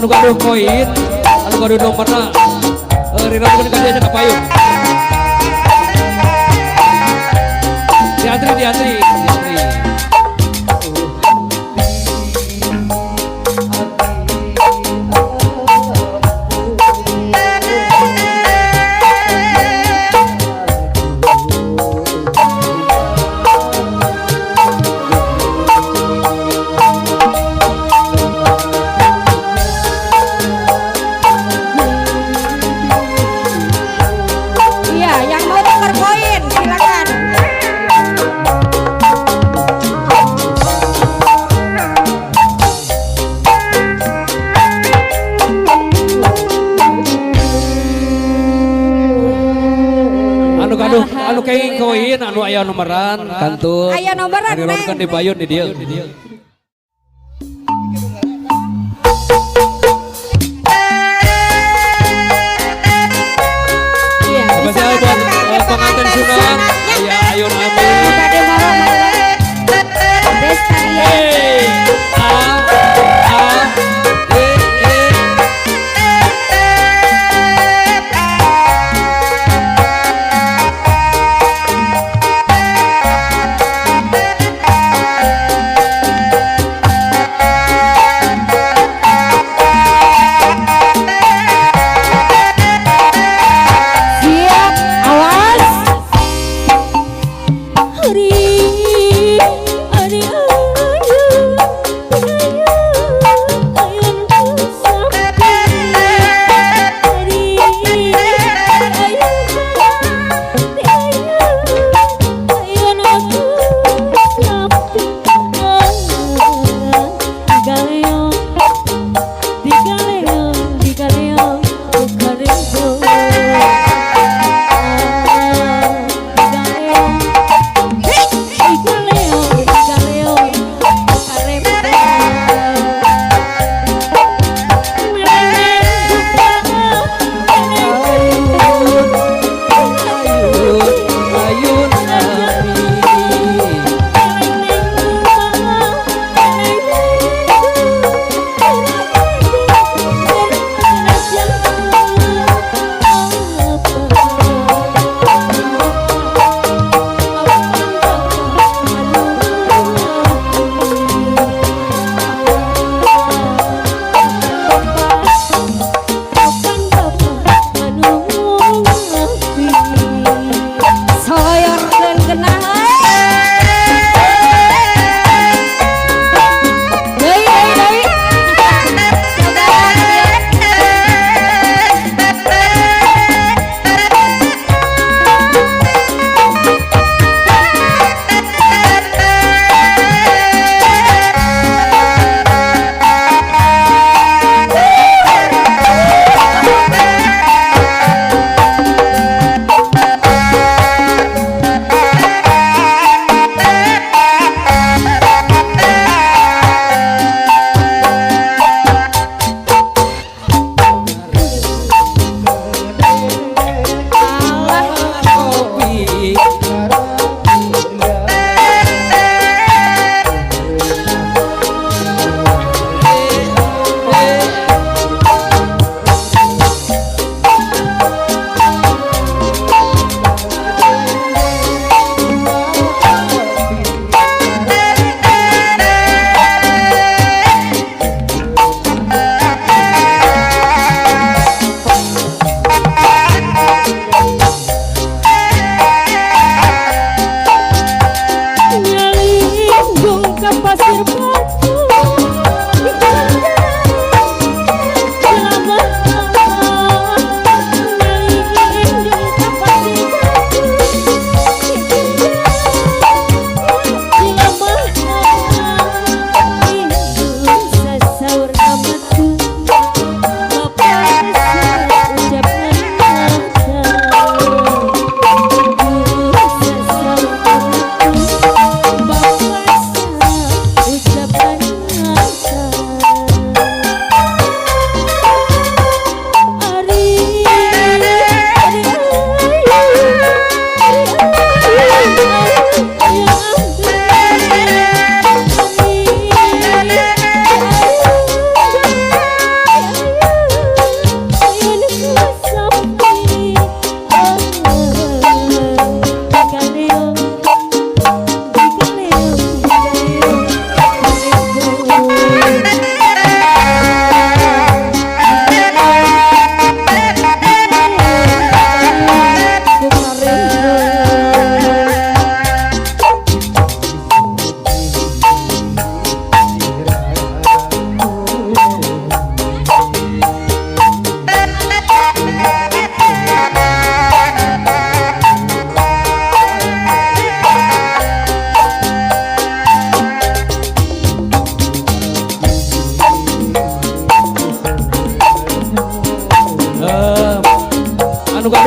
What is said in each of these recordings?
Anu gaduh koin, anu gaduh nomorna rironkeun ka dieu cenah payun. Diantri, diantri, diantri. Iya, yang mau tukar koin silakan. Anu gaduh, anu kenging koin, anu aya nomoran kantun. Aya nomoran, Rironkeun Neng. di payun di dieu. Iya, Spesial buat pengantin sunat, sunatnya. ya Ayun Amin. Bade moro moro. Destaria. Hey, A A D E. Siap, awas. Hari hari ayu ayu ayun sapi hari ayu ayu ayun aku sapi digaleo digaleo digaleo bukarego digaleo.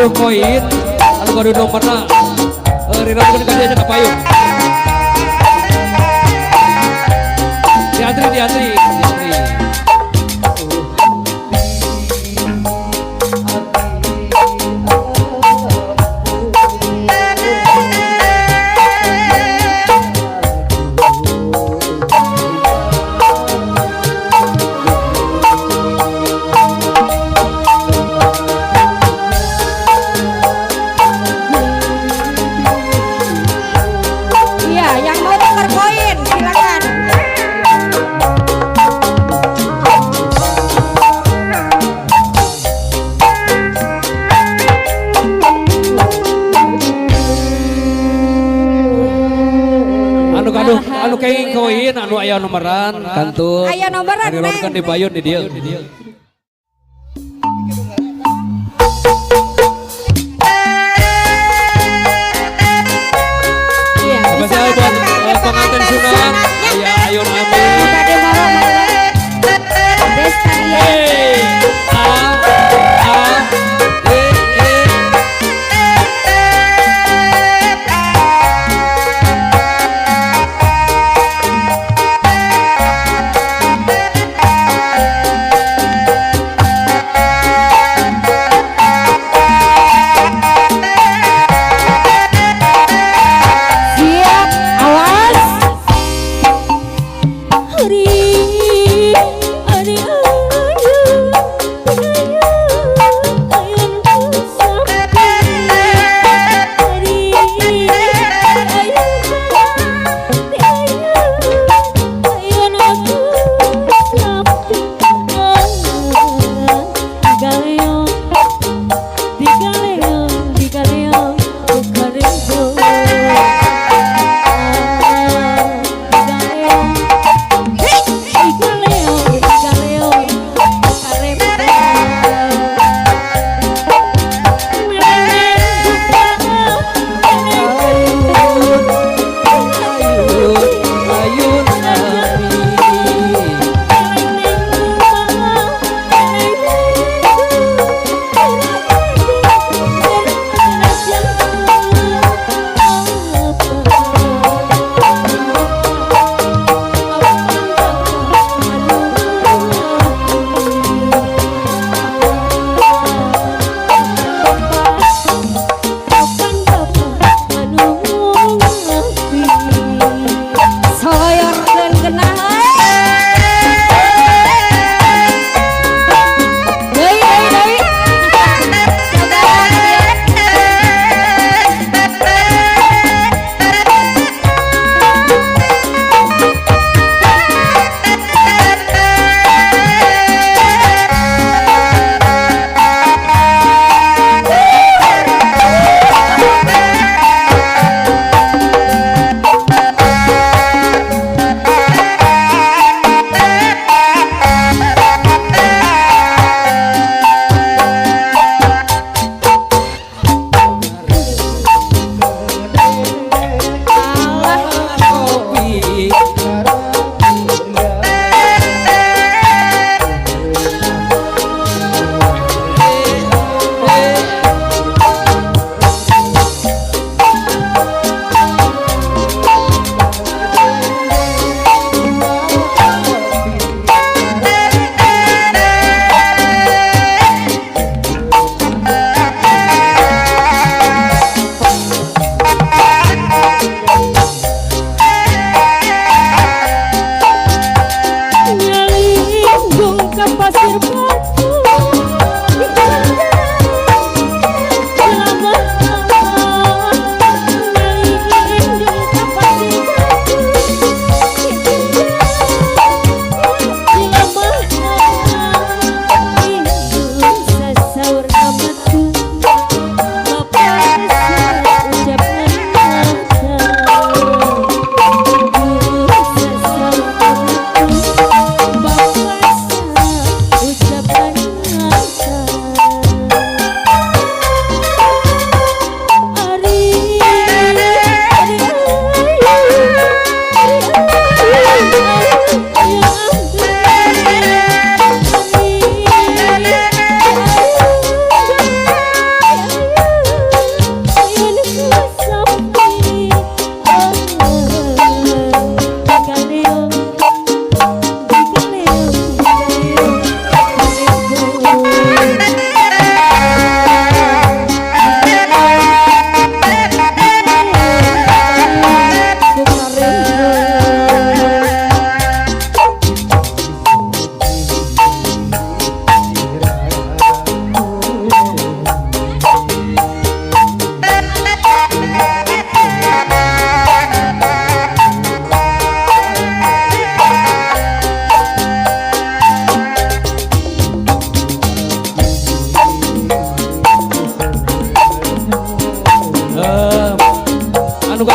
gaduh koin, anu gaduh nomorna. Rirongkeun ka dieu nya ka payun. Diantri, diantri, diantri. Iya, yang mau tukar koin silakan. Anu gaduh, anu kenging koin, anu aya nomoran kantun. Aya nomoran, Rirongkeun Neng. di payun di dieu. Iya, Spesial bisa buat makan pengantin sunat. Sunatnya. Aya Ayun Amin. Tadi moro moro. Destaria. Hey, A A D E. Siap, awas.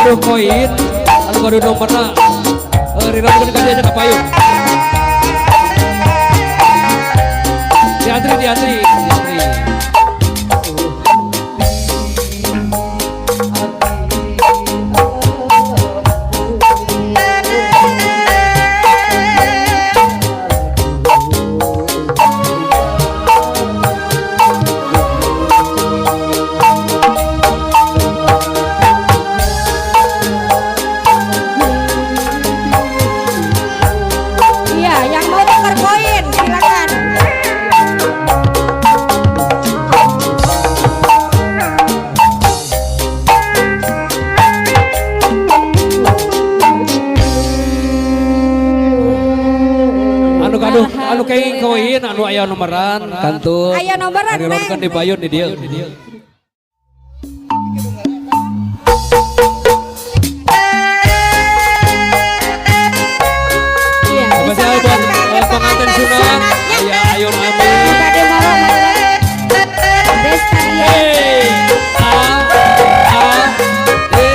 gaduh koin, anu gaduh nomorna. Rironkeun ka dieu nya ka payun. Diantri, diantri, diantri. Iya, yang mau tukar koin silakan. Anu gaduh, anu kenging koin, anu aya nomoran, kantun. Aya nomoran, Rironkeun Neng. di payun di dieu. Iya. Spesial buat pengantin sunat, sunatnya. aya Ayun Amin. Tadi mau Destaria. Hey, A A D E.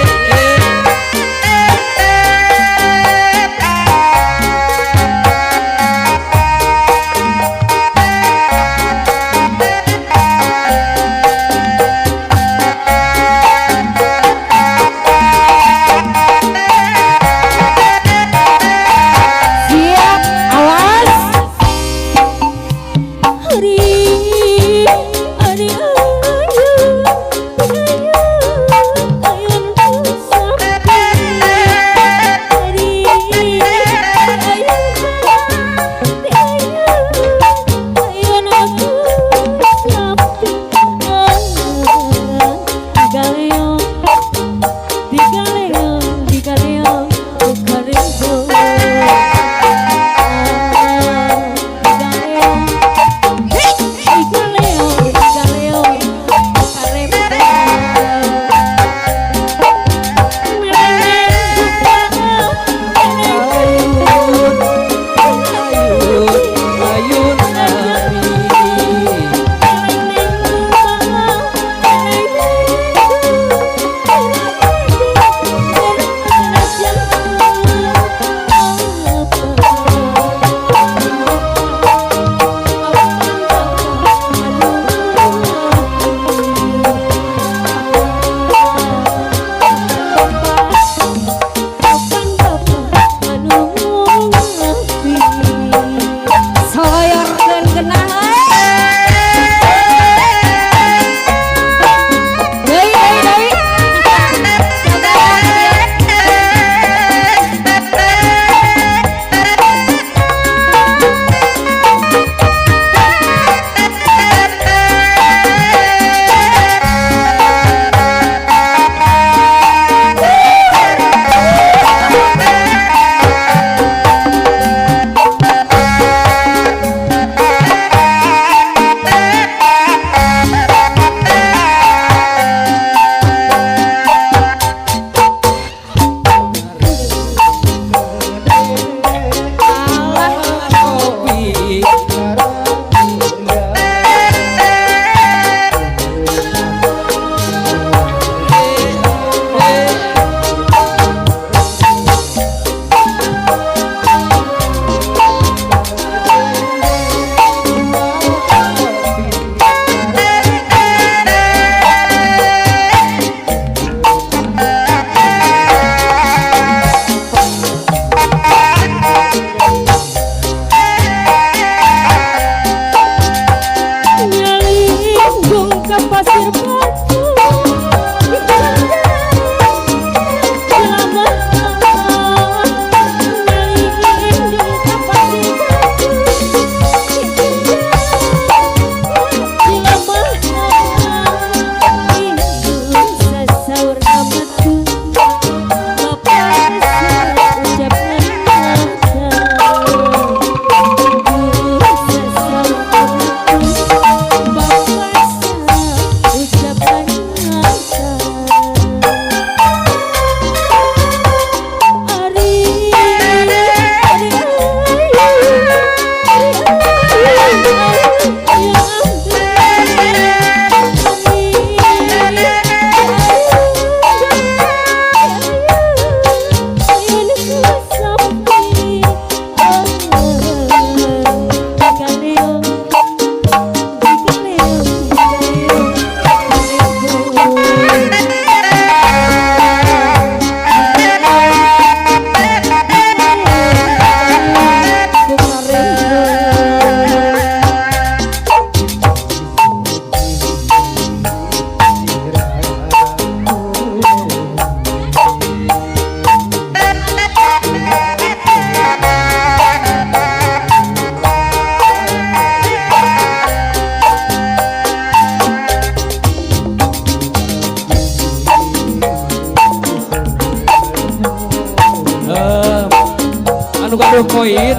Anu gaduh koin,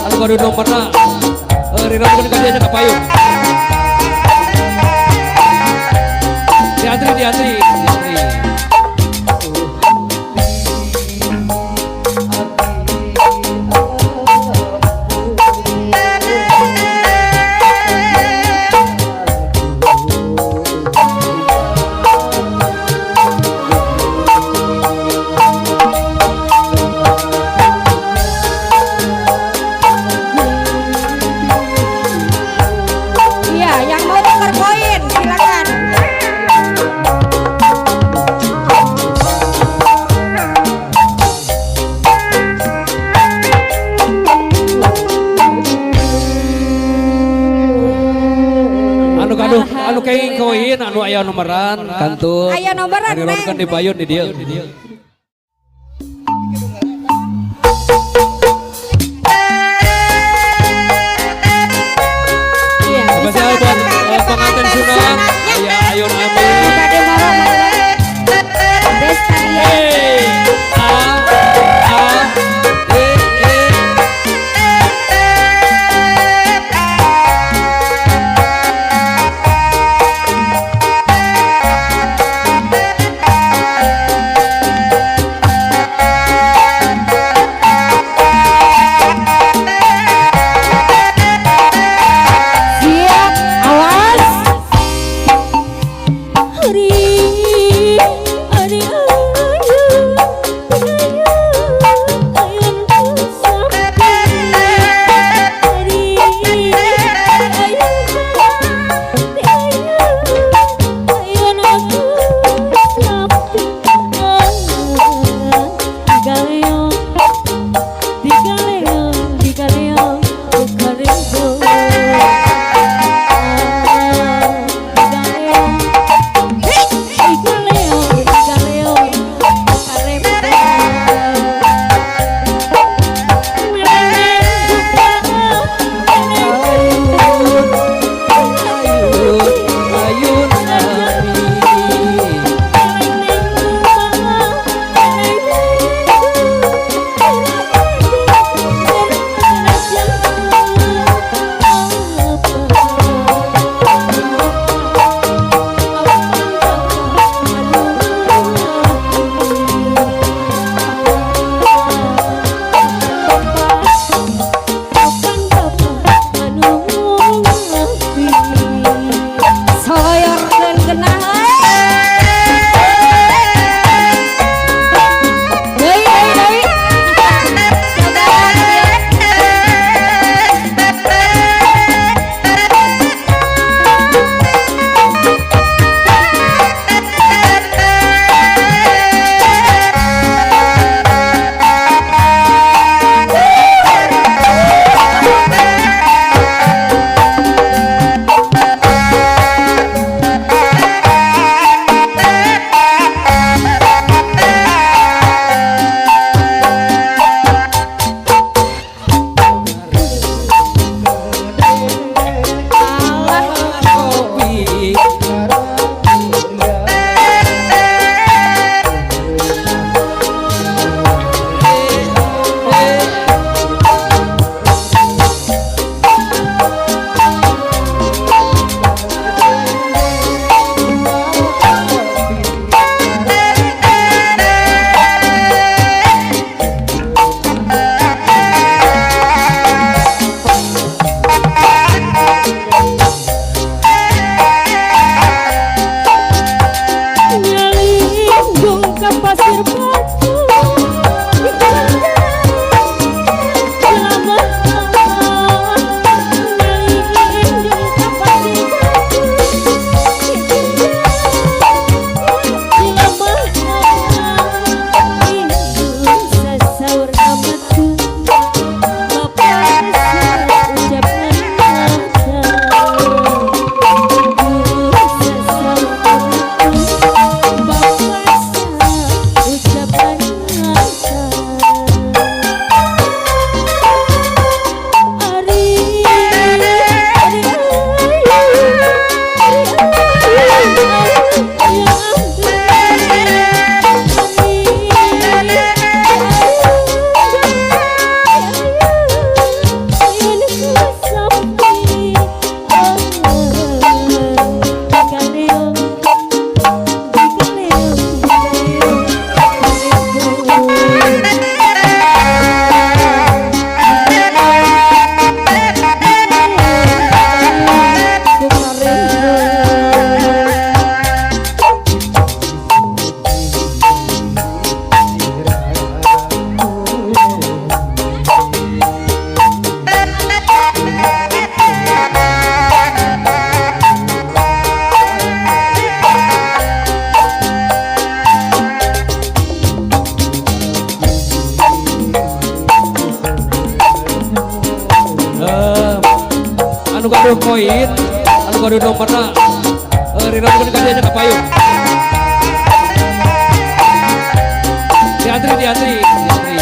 anu gaduh nomorna. Rirangkeun ka dieu nya ka payung. Diantri, diantri, diantri. Iya, yang mau tukar koin silakan. Anu gaduh, anu kenging koin, anu aya nomoran kantun. Aya nomoran, Rirangkeun Neng. di payun di dieu. Iya. Spesial buat pengantin sunat. Sunatnya. Aya Ayun Amin. Bade moro mangga. Destaria. Hey, A A D E. Anu gaduh koin, anu gaduh nomorna rironkeun ka dieu nya ka payung. Diantri, diantri, diantri.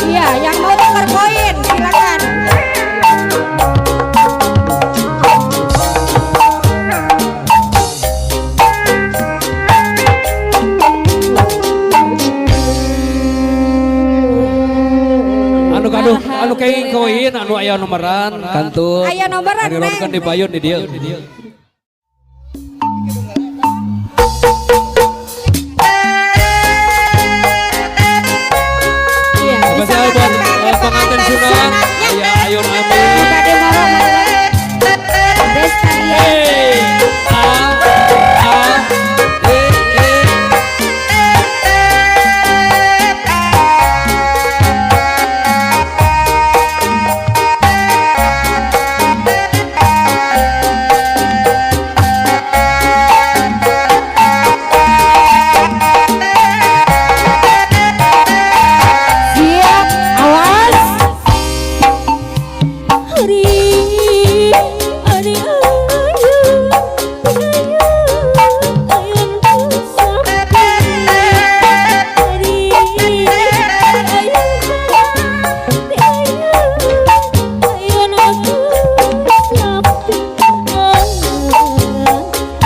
Iya, yang mau tukar koin silakan. Anu gaduh, anu kenging koin, anu aya nomoran kantun. Aya nomoran, Rironkeun Neng. Di payun di dieu. Iya, Spesial bisa buat makan pengantin sunat. sunatnya. Aya Ayun Amin. Bade moro moro. Destaria. Hey, A A E E. Siap, awas. Hari hari ayu ayu ayun sapi hari ayu ayu ayun aku sapi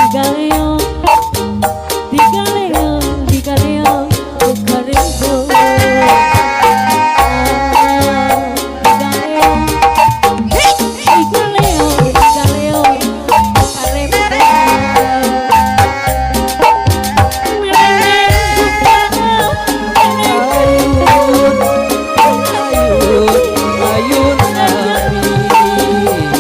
digaleo digaleo digaleo bukarembo digaleo. Igaleo, igaleo, karempo. Ayun, ayun, ayun Amin.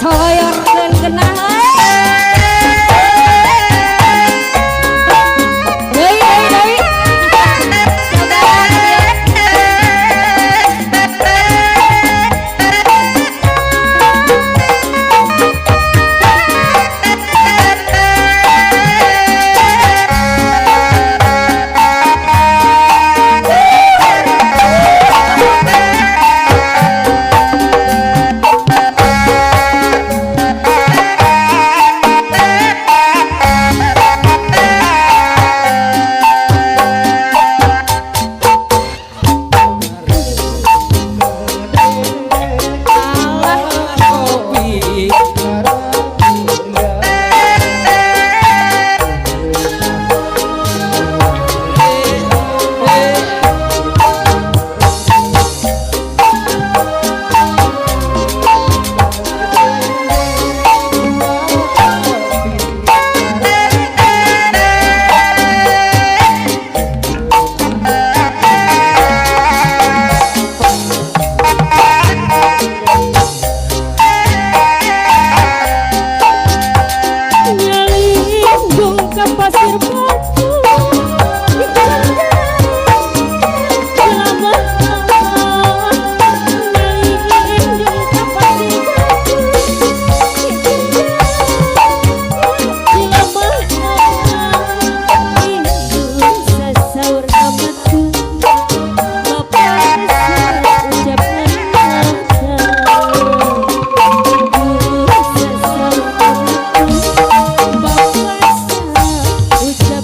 Soyorkeun genah. Deui, deui, deui. Coba Kopi. Nyalindung ke pasir batu Nyalindung ke pasir batu Sasaur amatku Bapak ucapkan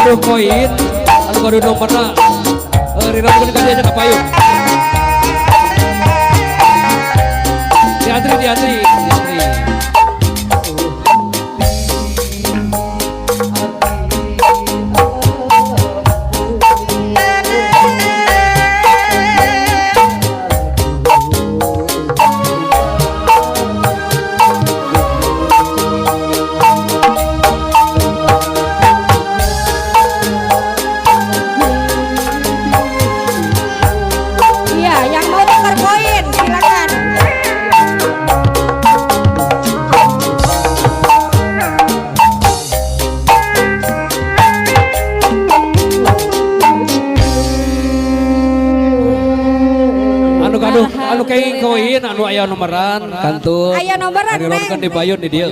gaduh koin, anu gaduh nomorna. Eh, rironkeun ka dieu nya ka payun. Diantri, diantri, diantri. Iya, yang mau tukar koin silakan. Anu gaduh, anu kenging koin, anu aya nomoran kantun. Aya nomoran, Rironkeun Neng. di payun di dieu.